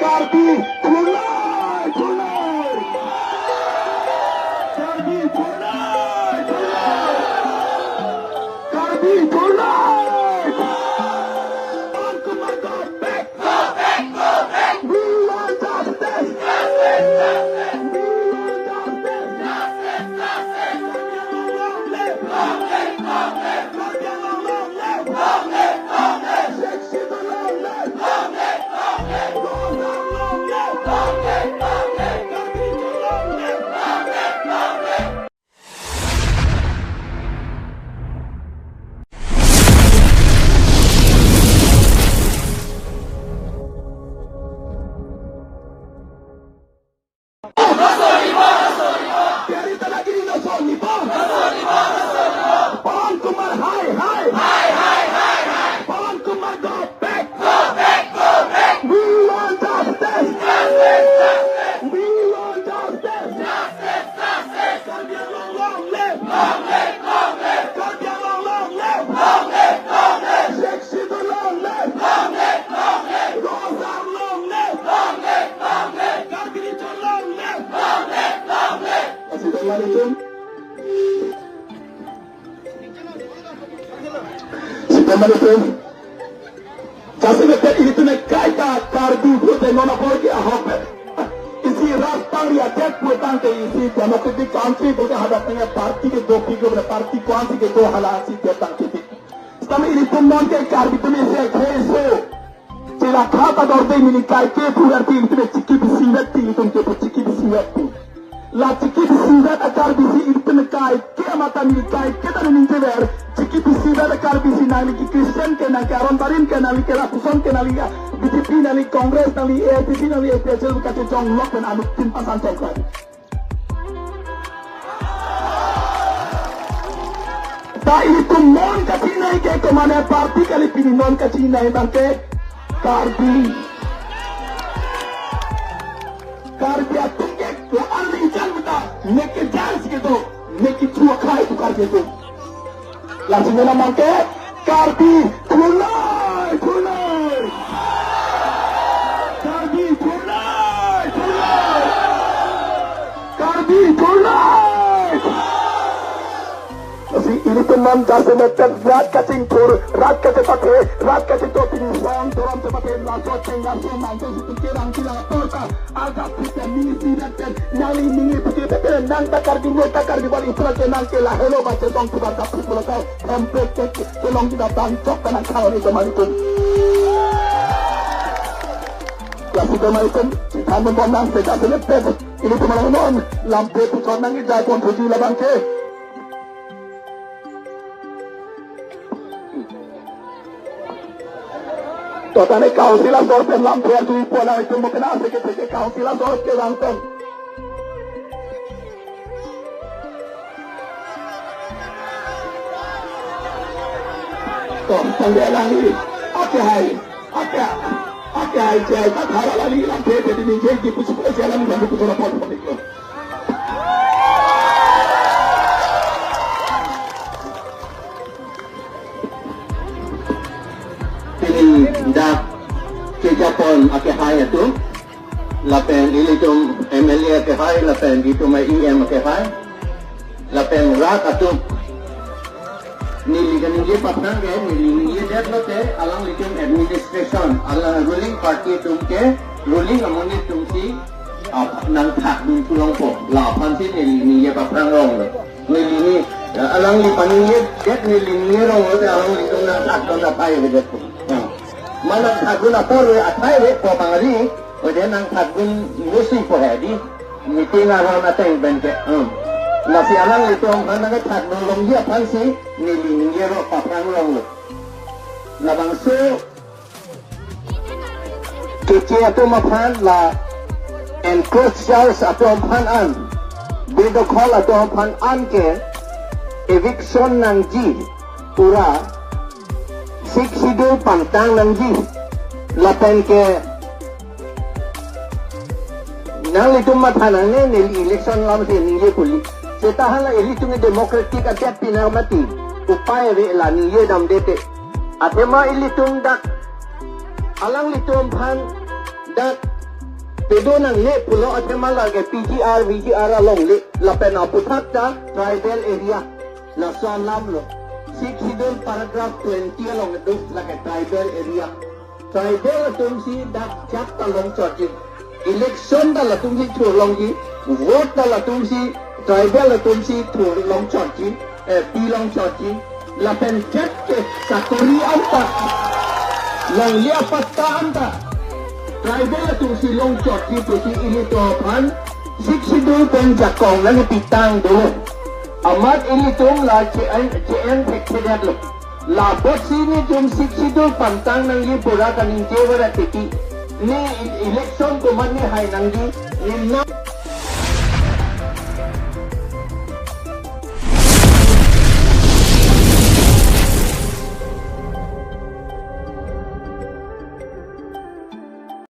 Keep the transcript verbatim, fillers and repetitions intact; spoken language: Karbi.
Karbi tonight, tonight. Karbi tonight, tonight. Karbi tonight. Pawan Kumar, go back. Go back, go back. We want justice. Justice, justice. We want justice. Justice, justice. Karbi Anglong long live. Long live, long live. Karbi Anglong long live. Long live, long live. Sheikh Shahidul long live. Long live, long live. Rosar long live. Long live, long live. Karbi Anglong long live. Long live, long live. Pawan Kumar, hai, hai. Pawan Kumar, go back. Go back, go back. We want justice. Justice, justice. We want justice. Justice, justice. Karbi Anglong long live. Long live, long live. Karbi Anglong long live. Long live, long live. Sheikh Shahidul long live. Long live, long live. Rosar long live. Long live, long live. Karbi Anglong long live. Long live, long live. Sita Malitum. Sita Malitum. Jasemet ilitum kaita Karbi pute non apor ke ahok. Isi rat pangri adet putangte isi democratic country pute hadak tengah party kedo, piglo party koansi kedo, halasi detang kiti. Sitame ilitum non ke Karbi atum isi keso. Chela khata dorde mini kai ke pura ti ilitum chiki bisi vet ti, ilitum ke chiki bisi vet ti. La chiki bisi vet a Karbi si ilitum kai ke mata mini kai ke ta ningjever. Chiki bisi vet a Karbi si, nangli ke Christian ke, nangli ke Aron Barim ke, nangli ke lapuson ke, nangli B J P, nangli Congress, nangli A I C C, nangli A P H L kachechong lok pen anuttin pasan chongkar. Ta ilitum non kachinei ke kemane party kali, pini non kachinei abang ke Karbi. Karbi atum ke ko arlingchan beta, mek ke dance kedo, mek ke chua khai tu Karbi atum. Langsung nama ke Karbi tonight, tonight. Karbi tonight, tonight. Karbi tonight. Lasi ilitum non jasemet rat kachingthur, rat kachepathe, rat kachingthur pini song torom chepathe, laso chengga sumang chengsi kerang kilang porta. Agak kita mini tidak pen, nangli mini putih pen, nang ta Karbi, nang ta Karbi bali pura ke nang ke lahelo baca dong tubar ta pura ta tempe ke ke long kita bangkok kana kau ni teman itu. Ya sudah maitum, kita membom nang sejak selepet. Ini teman non, lampu putar nang ijai pon puji labang ke. To tane council asor pen lampu arju ipo na itu mungkin asik ke council asor ke langsung. To tanggal lagi. Oke hai. Oke. Oke hai, jai tak harap lagi lampu jadi ni jadi pusuk jalan dan pusuk lapor. Pini dak kejapon akehai atum, lapen ilitum M L A akehai, lapen itum E M akehai, lapen rat atum. Neli kaningje paphrang ke, neli ningjedet lote, alanglitum administration, alang ruling party atum ke, ruling amonit atum si, ap-, nangthakdun thu longpo, la aphansi neli ningje paphrang rong lo. Neli ni, ya, alangli paningjedet neli ningje rong lote alanglitum nangthakdun athai avedet. Ya. Ma nangthakdun apor ave athai avepo bang ari, ode nangthakdun musi po he di. Meeting aron ateng pen ke. Hmm. Lasi alanglitum aphan nangthakdun longji aphansi neli ningje rong paphrang rong lo. Labangso Keche atum aphan la encroachers atum aphan an, bedokhol atum aphan an ke eviction nangji, pura Sixth Schedule pangtang nangji, lapen ke nanglitum matha nangne, neli election lam si ningje puli. Seta hala ilitum democratic adet pinang mati, upai ave la ningje damde te. Athema ilitum dak alanglitum aphan dak Kedo nangne pulo athema lake P G R, V G R alongle, lapen aputhak ta tribal area. Laso alam lo. Sixth Schedule paragraph twenty along do lake tribal area. Tribal atumsi dak jat ta longchotji. Election ta latumsi thurlongji. Vote ta latumsi, tribal atumsi thurlongchotji. Eh, pilongchotji. Lapen jat ke sakori anta, longle apatta anta tribal atumsi longchotji pusi ilitum aphan Sixth Schedule pen jakong nangkepitang dolo. Amat ilitum la che-en, che-en thekthedetlo. Lapotsi netum Sixth Schedule pantang nangji pura kaningje vara titi. Ne election komatne hai nangji, ne na